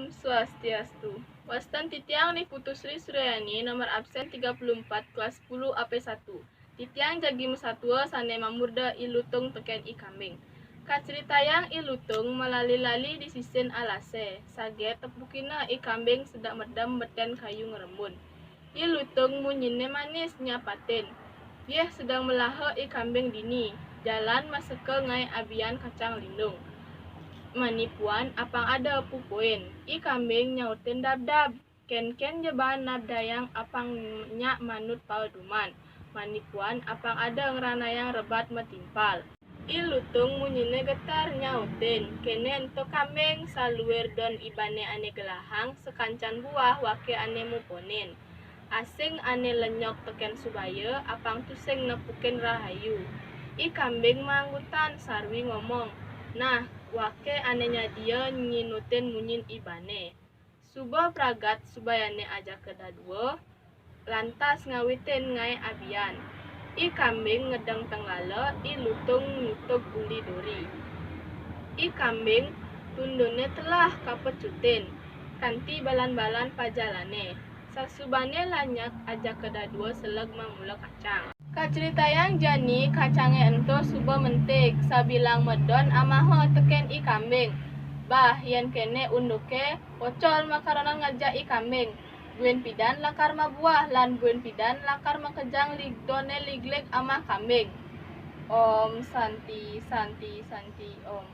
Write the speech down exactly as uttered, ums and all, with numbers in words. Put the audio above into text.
Swastiastu. Wastan titiang Ni Putu Sri Suryani, nomor absen tiga puluh empat, kelas sepuluh A P satu. Titiang jagi masatua sane mamurda I Lutung teken I Kambing. Kacritayang I Lutung malali-lali di sisin alase, saget tepukina I Kambing sedek medem beten kayu ngerembun. I Lutung munyine manis nyapatin. Yeh sedang melaha I Kambing dini, jalan maseka ngae abian kacang lindung. Manipuan apang ada pupuin, I Kambing nyautin dab-dab. Ken-ken je baan nabdayang apang nyak manut paeduman. Manipuan apang ada ngranayang rebat matimpal. I Lutung munyine getar nyautin, kene ento Kambing, saluir don ibane ane gelahang, sakancan buah wake ane muponin. Asing ane lenyok teken subaya, apang tusing nepukin rahayu. I Kambing maanggutan sarwi ngomong, nah, wake ane nyadia nyinutin munyin ibane. Suba pragat subayane ajaka dadua, lantas ngawitin ngae abian. I Kambing ngedeng tenglala, I Lutung nutug uli duri. I Kambing tundune telah kapecutin, kanti balan-balan pajalane. Sasubane lanyat ajaka dadua seleg mamula kacang. Kacritayang jani kacange ento suba mentik, sabilang medon amaha teken I Kambing. Bah, yen kene unduke, pocol makarana ngajak I Kambing. Buin pidan lakar mabuah, lan buin pidan lakar makejang lig-, done liglig amah Kambing. Om Santi, Santi, Santi, Om.